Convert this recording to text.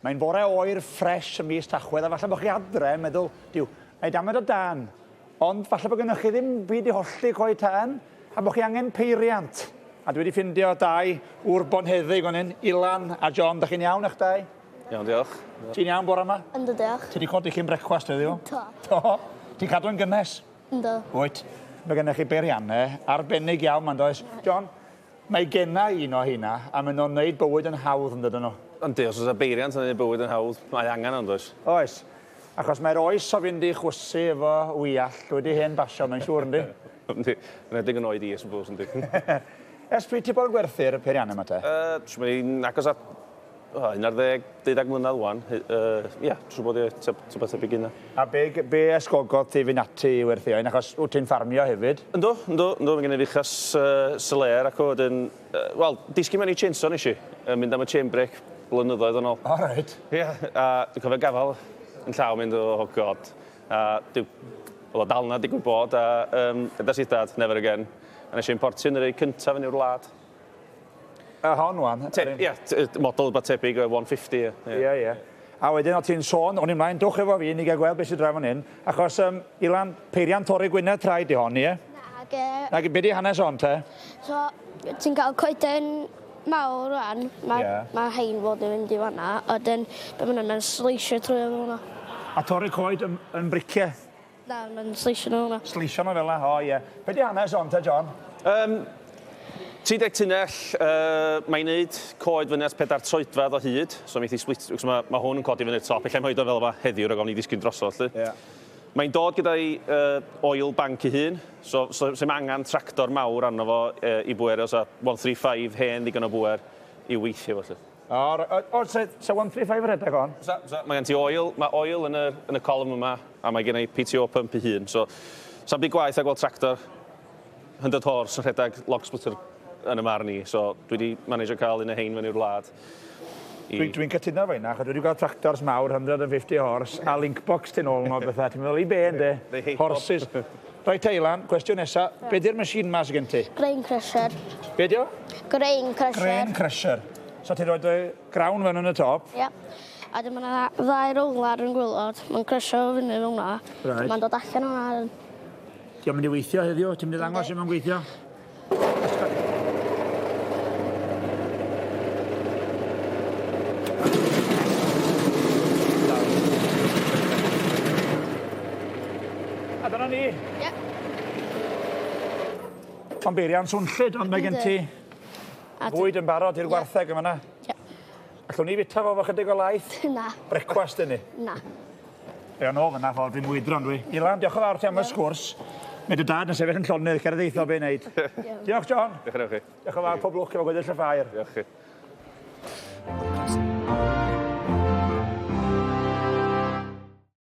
Mae'n fore oer ffres ym mis Tachwedd a falle bod chi adre yn meddwl, Duw, mae damed o dân. Ond falle bod gennych chi ddim byd i hollti coed tân a bod chi angen peiriant. A dwi wedi ffindio dau ŵr bonheddig fan hyn, Ilan a John. Da chi'n iawn eich dau? Iawn, diolch. Ti'n iawn bore yma? Yndw, diolch. Ti wedi codi cyn brecwast heddiw? Do. Do? Ti'n cadw'n gynnes? Yndw. Wyt. Mae gennych chi beiriannau arbennig iawn ma'n does? John, Mae genna i un o heina a maen nhw'n neud bywyd yn hawdd yn dydyn nhw? Yndi, os oes 'na beiriant yn neud bywyd yn hawdd, mae angen o yndoes? Oes, achos mae'r oes o fynd i chwysu efo wiall wedi hen basio mae'n siŵr yndi? Yndi, yn enwedig yn oed i I suppose yndi? Ers pryd ti bod yn gwerthu'r peiriannau 'ma te? Yy, siŵr bod hi'n agos at o, 11, 12 mlynedd wan. Yy, ia, siŵr bod hi rhywbeth tebyg i hynna. A be, be ysgogodd ti fynd ati i werthu oen? Achos wyt ti'n ffarmio hefyd? Yndw, yndw, yndw. Mae gen i fuchas selair ac wedyn, wel, disgyn mewn i chainsaw nes i, yn mynd am y chain break blynyddoedd yn ôl. O reit. Ia, a dwi'n cofio gafal yn llaw mynd, oh god. A dyw, oedd o dal 'na digwydd bod, a um, dedas i dad, never again. A nes i importio yn yr ei cyntaf yn yw'r wlad. Y hon wan? Ie, model rhywbeth tebyg, 150, ie. Ie, ie. A wedyn o ti'n sôn, o'n i mlaen, dwch efo fi, ni gael gweld beth sy'n draw fan hyn, achos um, Ilan, peiriant torri gwynedd traed di hon, ie? Nage. Nage, be di hanes hon te? So, ti'n cael coeden mawr rwan, mae yeah. ma hein fod yn mynd i fanna, a wedyn, be maen nhw'n sleisio trwy o fel yna. A torri coed yn, yn briciau? Na, mae'n sleisio nhw fel 'na. Sleisio nhw fel 'na, o ie. Be di hanes hon te, John? Um, 30 tunnell, uh, mae'n neud coed fyny at 4 troedfedd o hyd, so mi split, so mae, ma hwn yn codi fyny'r top, ella moed o fel yma heddiw rhag ofn i ddisgyn drosodd, lly. Yeah. Mae'n dod gyda'i uh, oil bank ei hun, so, so, so mae angen tractor mawr arno fo uh, i bwerio, so 135 hen ddigon o bwer i weithio fo, lly. O, o, so, so 135 rhedeg hon? So, so, mae gen ti oil, mae oil yn y, yn y column yma, A mae gen i PTO pump ei hun, so sa'm byd gwaeth a gweld tractor 100 horse yn rhedeg log splitter yn y marn i, so dwi wedi managio cael un o hein fyny i'r wlad. I... Dwi'n dwi cytuno efo hynna, achos dwi wedi gweld tractors mawr 150 horse a link box tu nôl nhw a bethau. Ti'n meddwl i be ynde? Horses. Reit te Ilan, cwestiwn nesa, be di'r machine ma sydd gen ti? Grain crusher. Be di o? Grain crusher. Grain crusher. So ti'n rhoi dy grawn fewn yn y top? Ie. A wedyn ma' 'na ddau rowlar yn gwilod, mae'n crysio fo fyny fel 'na. Reit. Mae'n dod allan o'na. Di o'n mynd i weithio heddiw? Ti'n mynd i ddangos sut mae'n gweithio? A dyna ni. Ie. Ond beiriant swnllyd, ond mae gen ti fwyd yn barod i'r gwartheg yn fan'na. Ie. Allwn ni fita fo efo chydig o laeth? Na. Brecwast i ni? Na. Ie, nôl fyna ffordd dwi'n mwydro yndw i. Ilan, diolch yn fawr ti am y sgwrs. Mae dy dad yn sefyll yn llonydd, cer a ddeutho be' i neud. Diolch John. Diolch yn fawr chi. Diolch yn fawr, pob lwc efo gweddill y ffair. Diolch chi.